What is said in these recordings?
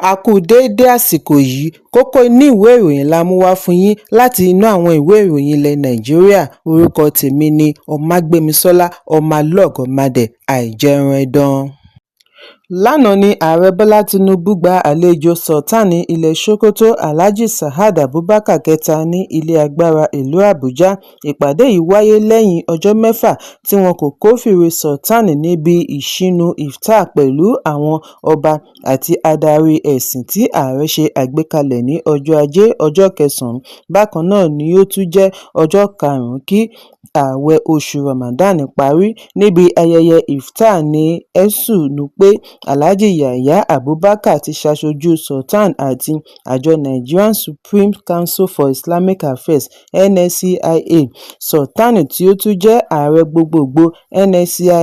A kú déédé àsìkò yìí. Kókó inú ìwé ìròyìn la mú wá fún yín láti inú àwọn ìwé ìròyìn ilẹ̀ Nàìjíríà. Orúkọ tèmi ni Ọmágbémisọ́lá Ọmọlọ́gọ̀mádẹ àìjẹun. Lánàá ní Ààrẹ Bọ́lá Tínúbù gba àlejò Sultan ilẹ̀ Sokoto, Alhaji Saad Abubakar Kẹta, ní ilé agbára ìlú Àbújá. Ìpàdé yìí wáyé lẹ́yìn ọjọ́ 6 tí wọ́n kò kófìrí Sultan níbi ìsínu Iftar pẹ̀lú àwọn ọba àti adarí ẹ̀sìn tí ààrẹ ṣe àgbékalẹ̀ ní ọjọ́ Ajé, ọjọ́ 9, bákan náà ni ó tún jẹ́ ọjọ́ karùn-ún kí ààwẹ̀ oṣù Ramadan parí. Níbi ayẹyẹ Iftar ní Etsu Nupe, Alhaji Yahya Abubakar ti ṣaṣojú Sultan àti àjọ Nigerian Supreme Council for Islamic Affairs (NSCIA). Sultan, tí ó tún jẹ́ ààrẹ gbogboògbò NSCIA,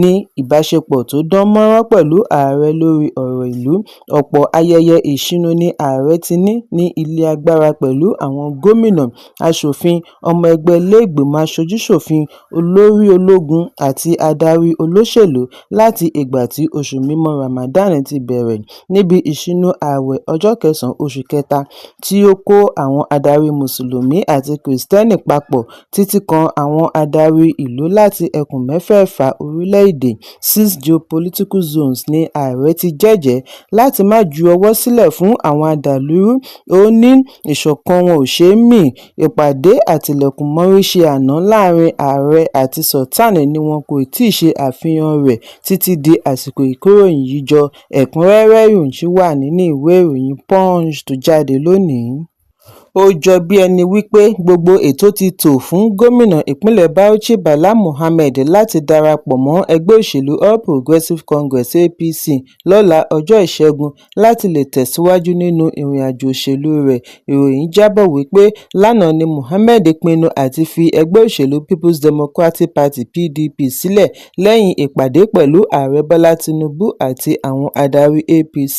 ní ìbáṣepọ̀ tó dán mọ́rán pẹ̀lú ààrẹ lórí ọ̀rọ̀ ìlú. Ọ̀pọ̀ ayẹyẹ ìsínu ni ààrẹ ti ní ní ilé agbára pẹ̀lú àwọn gómìnà, aṣòfin, ọmọ ẹgbẹ́ ilé-ìgbìmọ̀ aṣojú-ṣòfin, olórí ológun àti adarí olóṣèlú láti ìgbà tí oṣù mímọ́ Ramadan ti bẹ̀rẹ̀. Níbi ìsínu ààwẹ̀ ọjọ́ 9 oṣù kẹta tí ó kó àwọn adarí Mùsùlùmí àti Kìrìsìtẹ́nì papọ̀ títí kan àwọn adarí ìlú láti ẹkùn mẹ́fẹ̀ẹ̀fà orílẹ̀-èdè (six geo-political zones) ní ààrẹ ti jẹ́jẹ̀ẹ́ láti má ju ọwọ́ sílẹ̀ fún àwọn adàlúrú. Ó ní ìṣọ̀kan wọn ò ṣeé mì. Ìpàdé àtilẹ̀kùnmọ́rí àná láàrin ààrẹ àti Sultan ni wọn kò tíì ṣe àfihàn rẹ̀ títí di àsìkò ìkóròyìnjọ. Ẹ̀kúnrẹ́rẹ́ ìròyìn wà nínú ìwé ìròyìn Punch tó jáde lónìí. Ó jọ bí ẹni wípé gbogbo ètò ti tó fún gómìnà ìpínlẹ̀ Bauchi Bala Mohammed láti darapọ̀ mọ́ ẹgbẹ́ òṣèlú All Progressives Congress (APC) lọ́la ọjọ́ Ìṣẹ́gun láti lè tẹ̀síwájú nínú ìrìnàjò òṣèlú rẹ̀. Ìròyìn jábọ̀ wípé lánàá ni Mohammed pinnu àti fi ẹgbẹ́ òṣèlú Peoples Democratic Party (PDP) sílẹ̀ lẹ́yìn ìpàdé pẹ̀lú Ààrẹ Bọ́lá Tinubu àti àwọn adarí APC.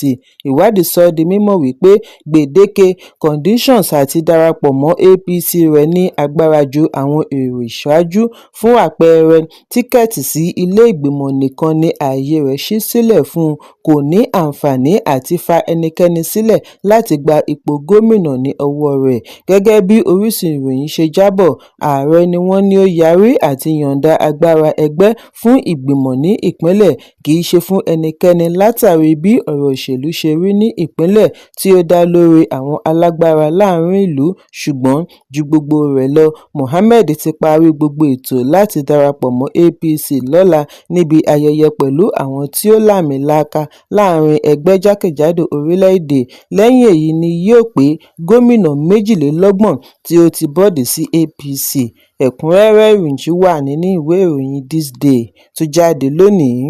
Ìwádìí sọ ọ́ di mímọ̀ wípé gbèdéke (conditions) àti darapọ̀ mọ́ APC rẹ̀ ní agbára ju àwọn èrò ìṣáájú. Fún àpẹẹrẹ, tíkẹ́ẹ̀tì sí ilé ìgbìmọ̀ nìkan ni ààyè rẹ̀ ṣí sílẹ̀ fún un, kò ní àǹfààní àti fa ẹnikẹ́ni sílẹ̀ láti gba ipò gómìnà ní ọwọ́ rẹ̀. Gẹ́gẹ́ bí orísun ìròyìn ṣe jábọ̀, ààrẹ ni wọ́n ní ó yarí àti yọ̀ǹda agbára ẹgbẹ́ fún ìgbìmọ̀ ní ìpínlẹ̀, kì í ṣe fún ẹnikẹ́ni látàrí bí ọ̀rọ̀ òṣèlú ṣe rí ní ìpínlẹ̀ tí ó dá lórí àwọn alágbára láàrin ìlú. Ṣùgbọ́n ju gbogbo rẹ̀ lọ, Mohammed ti parí gbogbo ètò láti darapọ̀ mọ́ APC lọ́la níbi ayẹyẹ pẹ̀lú àwọn tí ó láàmìlaaka láàrin ẹgbẹ́ jákèjádò orílẹ̀-èdè. Lẹ́yìn èyí ni yóò pé gómìnà 32 tí ó ti bọ́de sí APC. Ẹ̀kúnrẹ́rẹ́ ìròyìn wà nínú ìwé ìròyìn This Day tó jáde lónìí.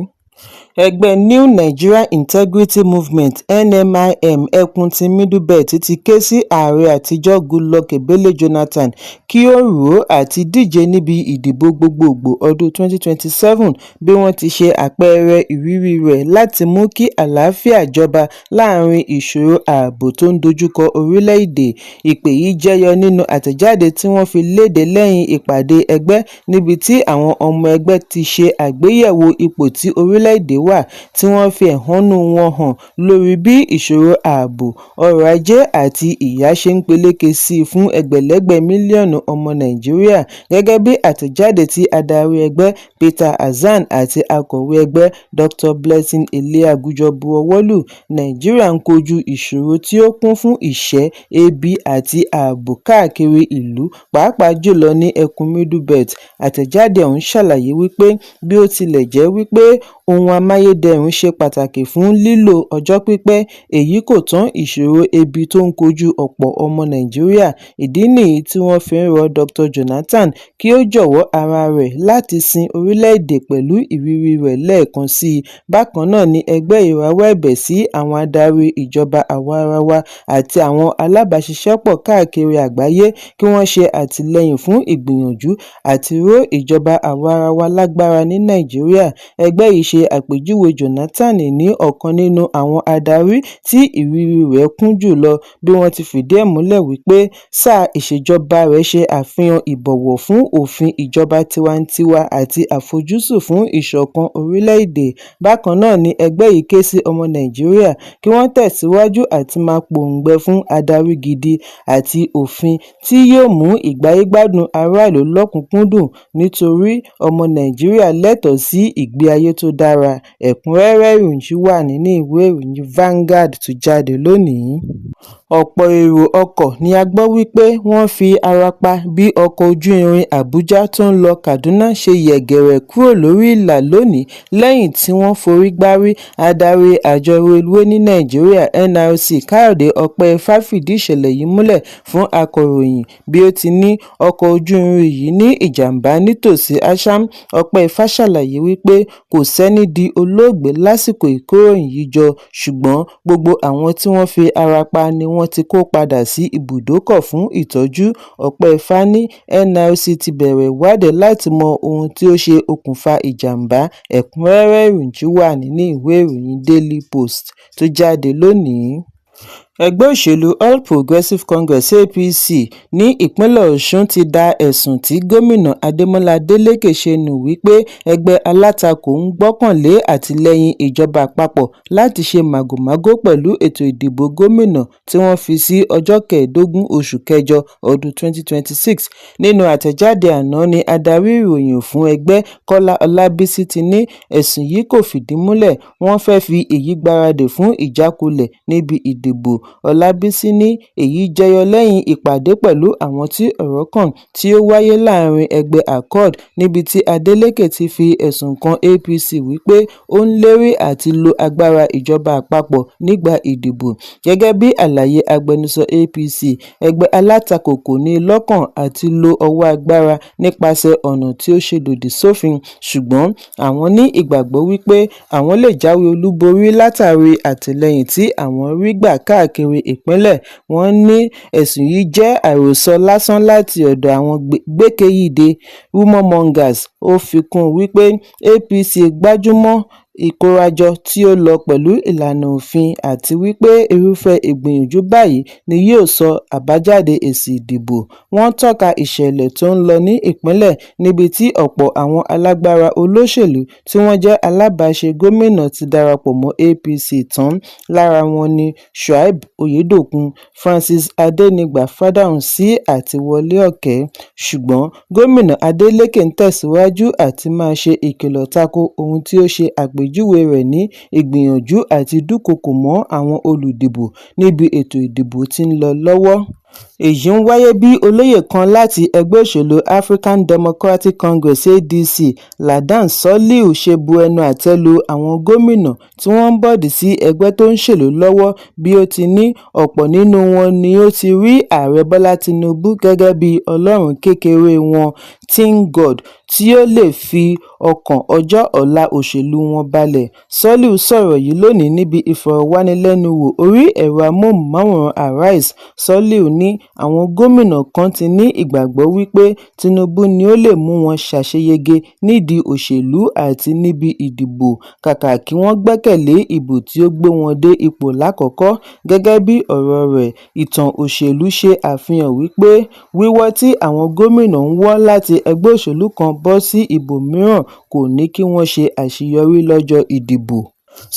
Ẹgbẹ́ New Nigerian Integrity Movement (NNIM) ẹkùn ti Middle Belt ti ké sí ààrẹ àtijọ́ Goodluck Ebele Jonathan kí ó rò ó àti díje níbi ìdìbò gbogboògbò ọdún 2027 bí wọ́n ti ṣe àpẹẹrẹ ìrírí rẹ̀ láti mú kí àlàáfíà jọba láàrin ìṣòro ààbò tó ń dojúkọ orílẹ̀-èdè. Ìpè yìí jẹyọ nínú àtẹ̀jáde tí wọ́n fi léde lẹ́yìn ìpàdé ẹgbẹ́ níbi tí àwọn ọmọ ẹgbẹ́ ti ṣe àgbéyẹ̀wò ipò tí orílẹ̀-èdè wà, tí wọ́n fi ẹ̀hónú wọn hàn lórí bí ìṣòro ààbò, ọrọ̀ ajé àti ìyà ṣe ń peléke sí i fún ẹgbẹ̀lẹ́gbẹ̀ mílíọ̀nù ọmọ Nàìjíríà. Gẹ́gẹ́ bí àtẹ̀jáde tí adarí ẹgbẹ́, Peter Hassan, àti akọ̀wé ẹgbẹ́, Dr Blessing Eleagujo buwọ́lù, Nàìjíríà ń kojú ìṣòro tí ó kún fún ìṣẹ́, ebi àti ààbò káàkiri ìlú, pàápàá jùlọ ní ẹkùn Middle Belt. Àtẹ̀jáde ọ̀hún ṣàlàyé wípé bí ó tilẹ̀ jẹ́ wípé ohun amáyédẹrùn ṣe pàtàkì fún lílo ọjọ́ pípẹ́, èyí kò tán ìṣòro ebi tó ń kojú ọ̀pọ̀ ọmọ Nàìjíríà. Ìdí nìyí tí wọ́n fi ń rọ Dr Jonathan kí ó jọ̀wọ́ ara rẹ̀ láti sin orílẹ̀-èdè pẹ̀lú ìrírí rẹ̀ lẹ́ẹ̀kan sí i. Bákan náà ni ẹgbẹ́ yìí rawọ́ ẹ̀bẹ̀ sí àwọn adarí ìjọba àwa-arawa àti àwọn alábàáṣiṣẹ́pọ̀ káàkiri àgbáyé kí wọ́n ṣe àtìlẹ́yìn fún ìgbìyànjú àti ró ìjọba àwa-arawa lágbára ní Nàìjíríà. Ẹgbẹ́ yìí ṣe ṣe àpèjúwe Jonathan ní ọ̀kan nínú àwọn adarí tí ìrírí rẹ̀ kún jùlọ bí wọ́n ti fìdí ẹ̀ múlẹ̀ wípé sáà ìṣèjọba rẹ̀ ṣe àfihàn ìbọ̀wọ̀ fún òfin ìjọba tiwantiwa àti àfojúsùn fún ìṣọ̀kan orílẹ̀-èdè. Bákan náà ni ẹgbẹ́ yìí ké sí ọmọ Nàìjíríà kí wọ́n tẹ̀síwájú àti máa pòǹgbẹ fún adarí gidi àti òfin tí yóò mú ìgbáyé-gbádùn aráàlú lọ́kùn-ún-kúndùn nítorí ọmọ Nàìjíríà lẹ́tọ̀ọ́ sí ìgbé ayé tó dára. Ẹ̀kúnrẹ́rẹ́ ìròyìn yìí wà nínú ìwé ìròyìn Vanguard tó jáde lónìí. Ọ̀pọ̀ èrò ọkọ̀ ni a gbọ́ wípé wọ́n fi ara pa bí ọkọ̀ ojú irin Àbújá tó ń lọ Kaduna ṣe yẹ̀gẹ̀rẹ̀ kúrò lórí ìlà lónìí lẹ́yìn tí wọ́n forí gbárí. Adarí àjọ reluwé ní Nàìjíríà NRC Káyọ̀dé Ọpẹ́ifá fìdí ìṣẹ̀lẹ̀ yìí múlẹ̀ fún akọ̀ròyìn bí ó ti ní ọkọ̀ ojú irin yìí ní ìjàm̀bá nítòsí Asham. Ọpẹ́ifá ṣàlàyé wípé kò sẹ́ni di olóògbé lásìkò ìkóròyìnjọ yìí, ṣùgbọ́n gbogbo àwọn tí wọ́n fi ara pa ni wọ́n ti kó padà sí ibùdókọ̀ fún ìtọ́jú. Ọpẹ́ifá ní NRC ti bẹ̀rẹ̀ ìwádìí láti mọ ohun tí ó ṣe okùnfà ìjàm̀bá. Ẹ̀kúnrẹ́rẹ́ ìròyìn yìí wà nínú ìwé ìròyìn Daily Post tó jáde lónìí. Ẹgbẹ́ òṣèlú All Progressives Congress (APC) ní ìpínlẹ̀ Ọ̀ṣun ti da ẹ̀sùn tí gómìnà Adémọ́lá Adélékè ṣe nù wípé ẹgbẹ́ alátakò ń gbọ́kànlé àtìlẹ́yìn ìjọba àpapọ̀ láti ṣe màgòmágó pẹ̀lú ètò ìdìbò gómìnà tí wọ́n fi sí ọjọ́ kẹẹ̀ẹ́dógún oṣù kẹjọ ọdún 2026. Nínú àtẹ̀jáde àná ní adarí ìròyìn fún ẹgbẹ́, Kọ́lá Ọlábísí ti ní ẹ̀sùn yìí kò fìdí múlẹ̀, wọ́n fẹ́ fi èyí gbáradì fún ìjákulẹ̀ níbi ìdìbò. Ọlábísí ní èyí jẹyọ lẹ́yìn ìpàdé pẹ̀lú àwọn tí ọ̀rọ̀ kàn tí ó wáyé láàrin ẹgbẹ́ Accord níbi tí Adeleke ti fi ẹ̀sùn kan APC wípé ó ń lérí àti lo agbára ìjọba àpapọ̀ nígbà ìdìbò. Gẹ́gẹ́ bí àlàyé agbẹnusọ APC, ẹgbẹ́ alátakò kò ní lọ́kàn àti lo ọwọ́ agbára nípasẹ̀ ọ̀nà tí ó ṣe lòdì sófin, ṣùgbọ́n àwọn ní ìgbàgbọ́ wípé àwọn lè jáwé olúborí látàrí àtìlẹ́yìn tí àwọn rí gbà káàkiri ìpínlẹ̀. Wọ́n ní ẹ̀sùn yìí jẹ́ àròsọ lásán láti ọ̀dọ̀ àwọn gbékèyíde rumour mongers. Ó fi kún un wípé APC gbájúmọ́ ìkórajọ tí ó lọ pẹ̀lú ìlànà òfin àti wípé irúfẹ́ ìgbìyànjú báyìí ni yóò sọ àbájáde èsì ìdìbò. Wọ́n tọ́ka ìṣẹ̀lẹ̀ tó ń lọ ní ìpínlẹ̀ níbi tí ọ̀pọ̀ àwọn alágbára olóṣèlú tí wọ́n jẹ́ alábàáṣe gómìnà ti darapọ̀ mọ́ APC tán. Lára wọn ní Shuaib Oyedokun, Francis Adenigba Fadahunsi àti Wọlé Ọ̀kẹ́. Ṣùgbọ́n gómìnà Adeleke ń tẹ̀síwájú àti máa ṣe ìkìlọ̀ tako ohun tí ó ṣe àpèjúwe rẹ̀ ní ìgbìyànjú àti dúnkokò mọ́ àwọn olùdìbò níbi ètò ìdìbò tí ń lọ lọ́wọ́. Èyí ń wáyé bí olóyè kan láti ẹgbẹ́ òṣèlú African Democratic Congress (ADC) Ladan Soliu ṣe bu ẹnu àtẹ́ lu àwọn gómìnà tí wọ́n ń bọ̀dí sí ẹgbẹ́ tó ń ṣèlú lọ́wọ́ bí ó ti ní ọ̀pọ̀ nínú wọn ni ó ti rí Ààrẹ Bọ́lá Tinubu gẹ́gẹ́ bí ọlọ́run kékeré wọn (tin god) tí ó lè fi ọkàn ọjọ́ ọ̀la òṣèlú wọn balẹ̀. Soliu sọ̀rọ̀ yìí lónìí níbi ìfọ̀rọ̀wánilẹ́nuwò orí ẹ̀rọ amóhùnmáwòrán Arise. Soliu ní àwọn gómìnà kan ti ní ìgbàgbọ́ wípé Tinubu ni ó lè mú wọn ṣàṣeyege nídìí òṣèlú àti níbi ìdìbò kàkà kí wọ́n gbẹ́kẹ̀lé ìbò tí ó gbé wọn dé ipò lákọ̀ọ́kọ́. Gẹ́gẹ́ bí ọ̀rọ̀ rẹ̀, ìtàn òṣèlú ṣe àfihàn wípé wíwọ́ tí àwọn gómìnà ń wọ́ láti ẹgbẹ́ òṣèlú kan bọ́ sí ibòmíràn kò ní kí wọ́n ṣe àṣeyọrí lọ́jọ́ ìdìbò.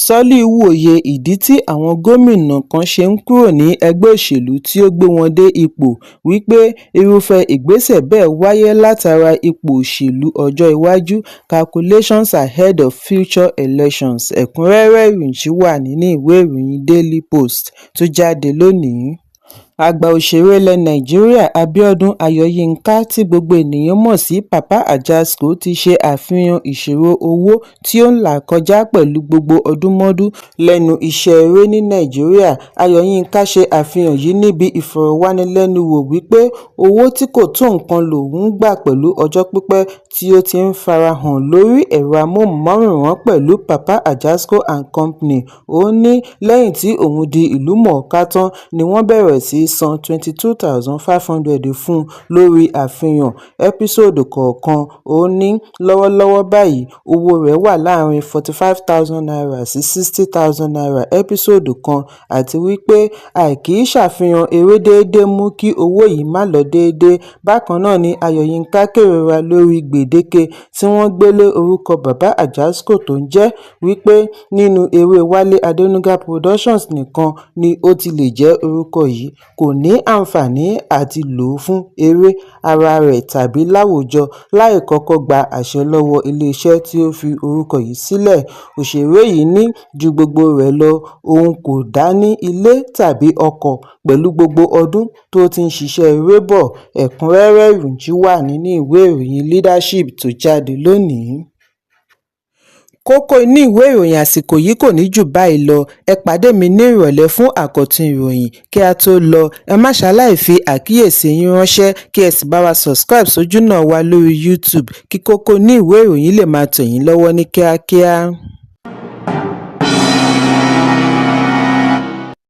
Soliu wòye ìdí tí àwọn gómìnà kan ṣe ń kúrò ní ẹgbẹ́ òṣèlú tí ó gbé wọn dé ipò, wípé irúfẹ́ ìgbésẹ̀ bẹ́ẹ̀ wáyé látara ipò òṣèlú ọjọ́ iwájú (calculations ahead of future elections). Ẹ̀kúnrẹ́rẹ́ ìròyìn yìí wà nínú ìwé ìròyìn Daily Post tó jáde lónìí. Àgbà òṣèré ilẹ̀ Nàìjíríà Abíọ́dún Ayọ̀yínká tí gbogbo ènìyàn mọ̀ sí Papa Ajasco ti ṣe àfihàn ìṣòro owó tí ó ń là kọjá pẹ̀lú gbogbo ọdúnmọ́dún lẹ́nu iṣẹ́ eré ní Nàìjíríà. Ayọ̀yínká ṣe àfihàn yìí níbi ìfọ̀rọ̀wánilẹ́nuwò wípé owó tí kò tó nǹkan lòun ń gbà pẹ̀lú ọjọ́ pípẹ́ tí ó ti ń farahàn lórí ẹ̀rọ amóhùnmáwòrán pẹ̀lú Papa Ajasco and Company. Ó ní lẹ́yìn tí òun di ìlúmọ̀ọ́ká tán ni wọ́n bẹ̀rẹ̀ sí í san 22,500 fún lórí àfihàn ẹ́písòdù kọ̀ọ̀kan. Ó ní lọ́wọ́lọ́wọ́ báyìí, owó rẹ̀ wà láàárín ₦45,000 sí ₦60,000 ẹ́písòdù kan, àti wípé àìkíṣàfihàn eré déédéé mú kí owó yìí má lọ déédéé. Bákan náà ni Ayọ̀yinka kérora lórí gbèdéke tí wọ́n gbé lé orúkọ Baba Ajasco, tó ń jẹ́ wípé nínú eré Wálé Adénúgá Productions nìkan ni ó ti lè jẹ́ orúkọ yìí, kò ní àǹfààní àti lò ó fún eré ara rẹ̀ tàbí láwùjọ láì kọ́kọ́ gba àṣẹ lọ́wọ́ iléeṣẹ́ tí ó fi orúkọ yìí sílẹ̀. Òṣèré yìí ní ju gbogbo rẹ̀ lọ, òun kò dá ní ilé tàbí ọkọ̀ pẹ̀lú gbogbo ọdún tó ti ń ṣiṣẹ́ eré bọ̀. Ẹ̀kúnrẹ́rẹ́ ìròyìn wà nínú ìwé ìròyìn Leadership tó jáde lónìí. Kókó inú ìwé ìròyìn àsìkò yìí kò ní jù báyìí lọ. Ẹ pàdé mi ní ìrọ̀lẹ́ fún àkọ́tún ìròyìn. Kí a tó lọ, ẹ má ṣaláì fi àkíyèsí yín ránṣẹ́, kí ẹ sì bá wa subscribe sójúnà wa lórí YouTube kí kókó inú ìwé ìròyìn lè máa tẹ̀ yín lọ́wọ́ ní kíákíá.